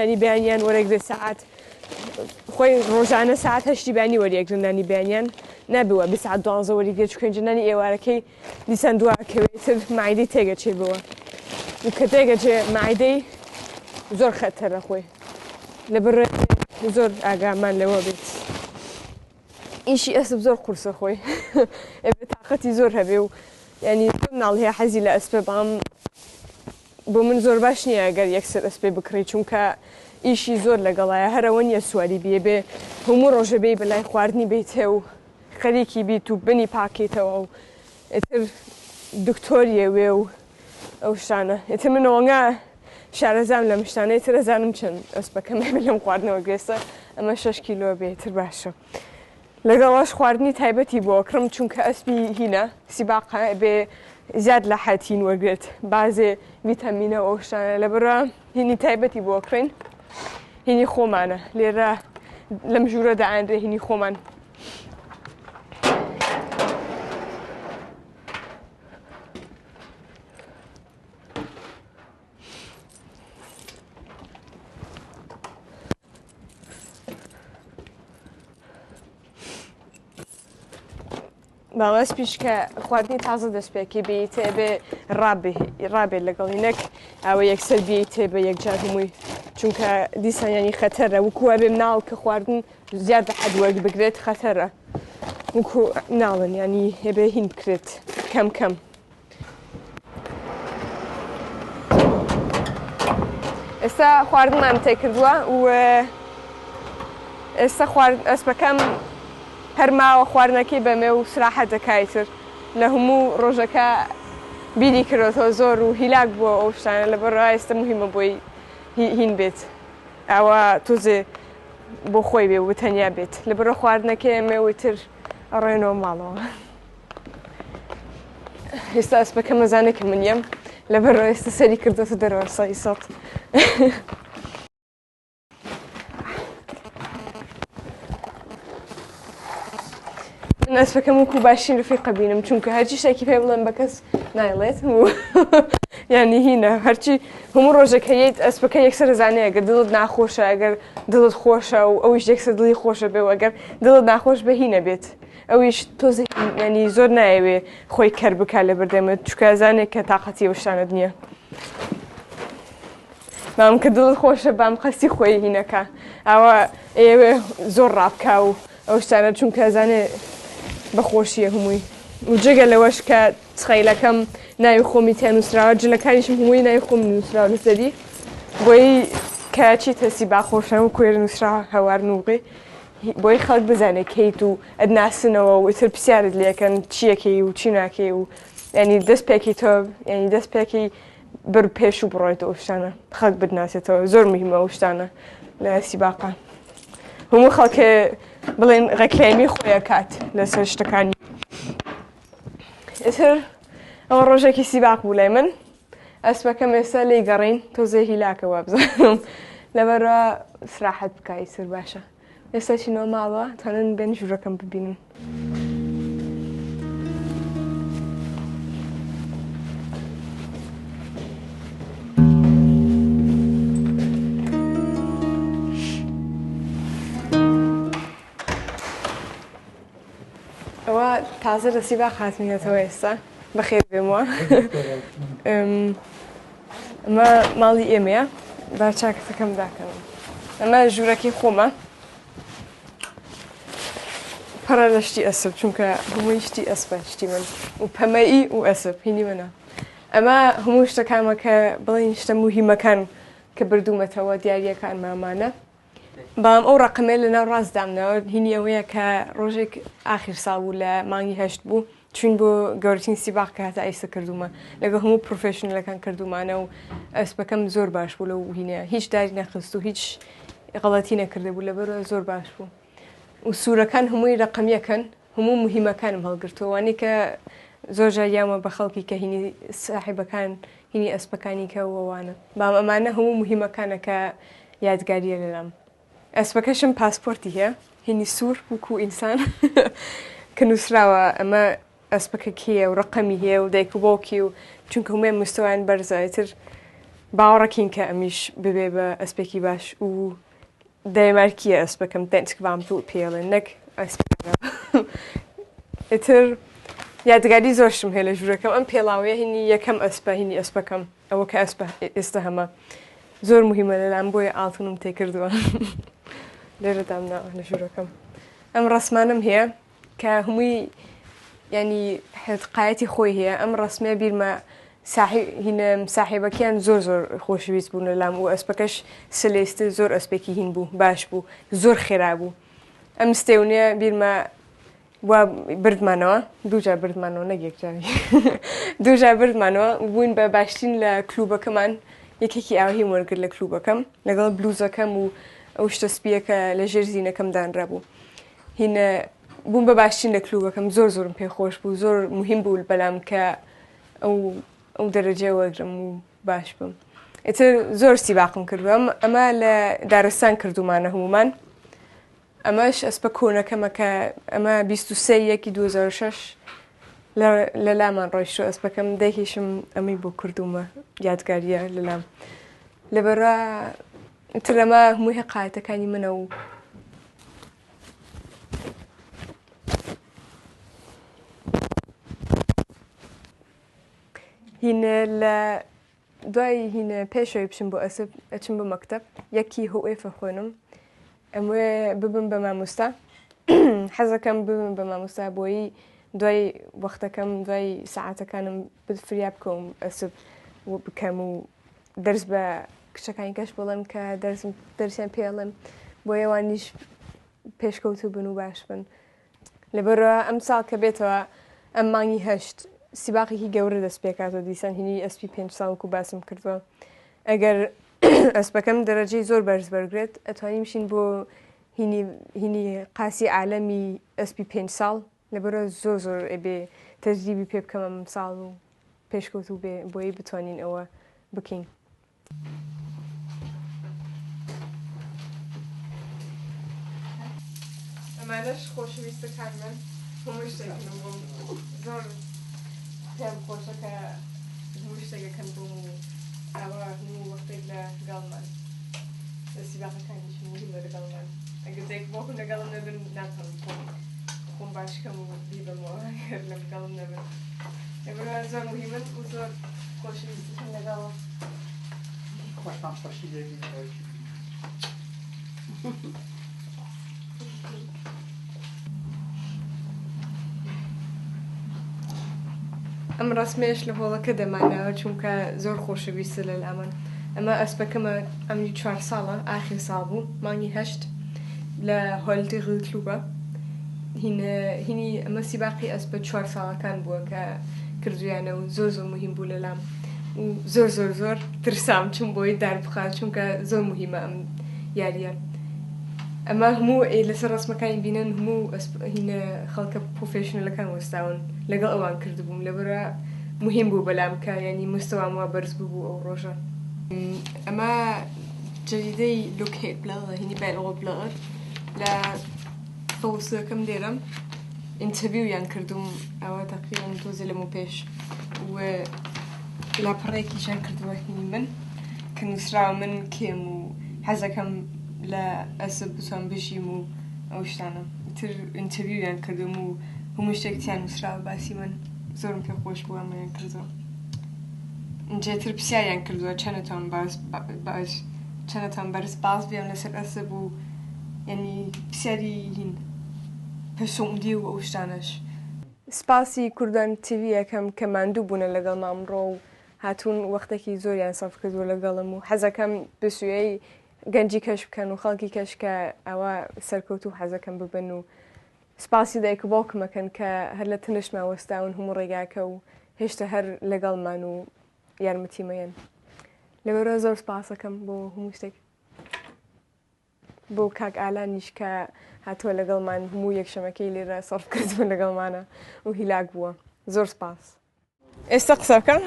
نانی بەیانیان وەرەگرێ سەعات خۆی ڕۆژانە سەعات هەشتی بەیانی وەریەگرن نانی بەیانیان نابێ وابێ سەعات دوانزە وەریگرێ چونکە ئینجا نانی ئێوارەکەی دیسان دوا ئەکەوێ تر مەعیدەی تێگەچێ بەوە و کە تێگەچێ مەعیدەی زۆر خەتەرە خۆی لەبەر زۆر ئاگامان لەوە بێت. ئیشی ئەسپ زۆر قورسە خۆی ئەبێ تاقەتی زۆر هەبێ و یانی زۆر مناڵ هەیە حەزی لە ئەسپە بەڵام بۆ من زۆر باش نییە گەر یەکسەر ئەسپێ بکڕی چونکە ئیشی زۆر لەگەڵایە هەر ئەوە نییە سواری بیە بێ هەموو ڕۆژە بێی بەلای خواردنی بیتێ و خەریکی بیت و بنی پاکەیتەوە و ئیتر دکتۆریە وێ و ئەو شتانە ئیتر من ئەوەنگە شارەزام لەم شتانە ئیتر ئەزانم چەند ئەسپەکەم هەبێ لەم خواردنەوە گوێسە ئەمە شەش کیلۆ بێ ئیتر باشە لەگەڵەش خواردنی تایبەتی بۆ کڕم چونکە ئەسپی هینە سیباقە بێ زیاد لە حەد هین وەرگێت بازێ ڤیتامینە و ئەو شتانە لەبەرە هینی تایبەتی بۆ کڕین هینی خۆمانە لێرە لەم ژوورە دائەنرێ هینی خۆمان. باوەس پیش کە خواردنی تازە دەست پێکی بیتێ بێ ڕابێت لەگەڵی نەک ئەوە یەکسەر بیتێ بە یەکجار هەمووی چونکە دیسان ینی خەتەرە وکووە بێ مناڵ کە خواردن زیاد لە حەد وەربگرێت خەتەرە وەکو مناڵن ینی هەبێ هین بکرێت کەم کەم. ئێستا خواردنمان تێکردووە و ئێستا خوارد ئەسپەکەم هەر ماوە خواردنەکەی بەمێ و سراحەت دەکا ئیتر لە هەموو ڕۆژەکە بیری کردۆتەوە زۆر و هیلاک بووە ئەو شتانە لەبەر ئێستا مهمە بۆی هین بێت ئەوە تۆزێ بۆ خۆی بێ و تەنیا بێت لەبەرە خواردنەکەی ئەمێ و ئیتر ئەڕۆینەوە ماڵەوە. ئێستا ئەسپەکەم ئەزانێ کە من یەم لەبەرەوە ئێستا سەری کردۆتە دەرەوە سەی سەد. من ئەسپەکەم وەکو باشترین رفیقە بینم چونکە هەرچی شتێکی پێ بڵێم بە کەس نایڵێت و یعنی هینە هەرچی هەموو ڕۆژێک هەیت ئەسپەکە یەکسەر زانێ ئەگەر دڵت ناخۆشە ئەگەر دڵت خۆشە و ئەویش یەکسەر دڵی خۆشە بێ و ئەگەر دڵت ناخۆش بێ هینە بێت ئەویش تۆزێ ینی زۆر نایەوێ خۆی کەر بکا لە بەردەمت چونکە ئەزانێ کە تاقەتی ئەو شتانەت نییە بام کە دڵت خۆشە بام قەستی خۆی هینەکە ئەوە ئێوێ زۆر ڕابکا و ئەو شتانە چونکە ئەزانێ بەخۆشیە هەمووی و جگە لەوەش کە چخەیلەکەم ناوی خۆمی تیا نووسراوە جلەکانیشم هەمووی ناوی خۆم نووسراوە لەسەری بۆی کە چیتە سیبا خۆشە و کوێر نووسراوە هەوار نووڕی بۆی خەڵک بزانێ کەیت و ئەتناسنەوە و ئیتر پرسیارت لێکەن چیەکەی و چی ناکەی و ینی دەست پێکی تۆ ینی دەست پێکی بر پێش و بڕۆیتەوە ئەو شتانە خەڵک بتناسێتەوە زۆر مهمە ئەو شتانە لە سیباقە هەموو خەڵکێ بڵێن ڕێکلێمی خۆی ئەکات لەسەر شتەکانی ئیتر ئەوە ڕۆژێکی سیباق بوو لای من ئەسپەکەم ئێستا لێی گەڕین تۆزێ هیلاکە وابزانم لەبەرە سراحەت بکە ئیتر باشە ئێستا چینەوە ماڵەوە توانن بێن ژوورەکەم ببینن. ئەوە تازە لە سیباق هاتوینەتەوە ئێستا بەخێر بێمەوە ئەمە ماڵی ئێمەیە با چاکەتەکەم داکەنم ئەمە ژوورەکەی خۆمە پڕە لە شتی ئەسپ چونکە هەمووی شتی ئەسپە شتی من و پەمەیی و ئەسپ هینی منە ئەمە هەموو شتەکانمە کە بڵین شتە موهیمەکان کە بردوومەتەوە دیاریەکان مامانە بەڵام ئەو ڕەقەمەی لە ناو ڕاست دامناوە هینی ئەوەیە کە ڕۆژێک ئاخیر ساڵ بوو لە مانگی هەشت بوو چوین بۆ گەورەترین سیباق کە هەتا ئیستا کردوومە لەگەڵ هەموو professional ەکان کردومانە و ئەسپەکەم زۆر باش بوو لەو هینە هیچ داری نەخست و هیچ غەڵەتی نەکردبوو لەبەرەوە زۆر باش بوو و سوورەکان هەمووی ڕەقەمیەکەن هەموو موهیمەکانم هەڵگرتووە وانەی کە زۆر جار یاومە بە خەڵکی کە هینی ساحیبەکان هینی ئەسپەکانی کە وەوانە بەڵام ئەمانە هەموو موهیمەکانە کە یادگاریە لەلام ئەسپەکەشم پاسپۆرتی هەیە هینی سوور وکو ئینسان کە نووسراوە ئەمە ئەسپەکە کێیە و ڕقەمی هەیە و دایک و باوکی و چونکە هەموویان مستەوایان بەرزە ئیتر. باوەڕەکین کە ئەمیش ببێ بە ئەسپێکی باش و دەنمارکییە ئەسپەکەم دەنسک ڤامپل پێڵێن نەک ئەسپی عەرەب. ئیتر یادگاری زۆر شتم هەیە لە ژوورەکەم ئەم پێڵاوەیە هینی یەکەم ئەسپە هینی ئەسپەکەم ئەوە کە ئەسپە ئێستا هەمە زۆر مهمە لەلام بۆیە ئاڵتونم تێکردووە لێرە دامناوە لە ژوورەکەم ئەم ڕەسمانم هەیە کە هەمووی ینی قایەتی خۆی هەیە ئەم ڕسمە بیرمە ساحێبەکەیان زۆر زۆر خۆشەویست بوون لە لام و ئەسپەکەش سلێستر زۆر ئەسپێکی هین بوو باش بوو زۆر خێرا بوو ئەم ستێونێ بیرمە وا بردمانەوە دووجار بردمانەوە نەک یەکجاری دووجار بردمانەوە بووین بە باشترین لە کلوبەکەمان یەکێکی ئاوهیم وەرگرت لە کلوبەکەم لەگەڵ بلوزەکەم و ئەو شتە سپیەکە لە ژێر زینەکەم دانرابوو هینە بووم بە باشترین لە کلوبەکەم زۆر زۆرم پێ خۆش بوو زۆر مهم بوو بەلام کە ئەو ئەو دەرەجەیە وەرگرم و باش بم ئیتر زۆر سیباقم کردووە ئەمە لە دارستان کردومانە هەمومان ئەمەش ئەسپە کۆنەکەمە کە ئەمە 23 یەکی 2006 لە لامان ڕۆیشتوە ئەسپەکەم دایکیشم ئەمەی بۆ کردومە یادگاریە لەلام لەبەرە تر ئەمە هەمووی هەقایەتەکانی منە و هینە لە دوای هینە پێشەوەی بچم بۆ ئەسپ ئەچم بۆ مەکتەب یەکی هۆئێفە خوێنم ئەموێ ببم بە مامۆستا حەزەکەم ببم بە مامۆستا بۆیی دوای وەختەکەم دوای سەعاتەکانم فریا بکەوم ئەسپ و بکەم و دەرس بە کچەکانی کەش بڵێم کە دەرسم دەرسیان پێڵێم بۆ ئەوانیش پێشکەوتوو بن و باش بن لەبەرئەوە ئەمساڵ کە بێتەوە ئەم مانگی هەشت سیباقێکی گەورە دەست پێکاتەوە دیسان هینی ئەسپی پێنج ساڵ وەکو باسم کردووە ئەگەر ئەسپەکەم دەرەجەی زۆر بەرز بەرگرێت ئەتوانین بچین بۆ هینی هینی قاسی عالەمی ئەسپی پێنج ساڵ لەبەرئەوە زۆر زۆر ئەبێ تەجریبی پێ بکەم ئەم ساڵ و پێشکەوتوو بێ بۆیە بتوانین ئەوە بکەین. ئەمانەش خۆشەویستەکانمن هەموو شتێکن بۆم زۆر پێم خۆشە کە هەموو شتێکەکەن بۆم و ئاوا هەموو وەختێک لە گەڵمان لە سیباقەکانیش مهمە لەگەڵمان ئەگەر دایک باوکم لەگەڵم نەبن ناتوانم خۆم خۆم باش کەم و بیبەمەوە ئەگەر لەگەڵم نەبن لەبەرئەوە زۆر مهمن و زۆر خۆشەویستیشم لەگەڵ خۆشمان خۆشی لێبین دایکی. ئەم ڕەسمەیش لە هۆڵەکە دەمانەوە چونکە زۆر خۆشەویستە لە لامان ئەمە ئەسپەکەمە ئەمری چوار ساڵە ئاخیر ساڵ بوو مانگی هەشت لە هۆلدی غیتلوبە هینی ئەمە سیباقی ئەسپە چوار ساڵەکان بووە کە کردویانە و زۆر زۆر مهم بوو لەلام و زۆر زۆر زۆر ترسام چون بۆی دار بخات چونکە زۆر مهمە ئەم یاریە ئەمە هەموو ئەی لەسەر ڕسمەکانی بینن هەموو هینە خەڵکە پرۆفێشنەلەکان وەستاون لەگەڵ ئەوان کردبووم لەبەرە مهم بوو بەلام کە ینی مستەوام وا بەرز ببوو ئەو ڕۆژە ئەمە جەریدەی لوکهێت بلادە هینی بایلغۆ بلادە لە فەوسەکەم لێرەم ئینتەڤیویان کردوم ئەوە تەقریبەن تۆزێ لەمەو پێش و لاپەڕەیەکیشیان کردووە هینی من کە نووسراوە من کێم و حەزەکەم لە ئەسپ بتوان بژیم و ئەو شتانە ئیتر ئینتەڤیویان کردوم و هەموو شتێک تیا نووسراوە باسی من زۆرم پێ خۆش بوو ئەمەیان کردووە ئینجا تر پرسیاریان کردووە چەنەتان باز باش چەنەتان بەرز باز بێم لەسەر ئەسپ و یعنی پرسیاری هین پەسوندی و ئەو شتانەش. سپاسی کوردان تیڤی ئەکەم کە ماندوو بوونە لەگەڵما ئەمڕۆ و هاتوون وەختێکی زۆریان سەرف کردووە لەگەڵم و حەزەکەم بسوێی گەنجی کەش بکەن و خەڵکی کەش کە ئەوە سەرکەوتوو حەزەکەم ببن و سپاسی دایک و باوکم ئەکەن کە هەر لە تنشتما وەستاون هەموو ڕێگاکە و هێشتا هەر لەگەڵمان و یارمەتیمەیەن لەبەرئەوە زۆر سپاسەکەم بۆ هەموو شتێک. بۆ کاک ئالانیش کە هاتووە لەگەڵمان هەموو یەکشەمەکەی لێرە سەرف کردووە لەگەڵمانە و هیلاک بووە زۆر سپاس. ئێستا قسە بکەم؟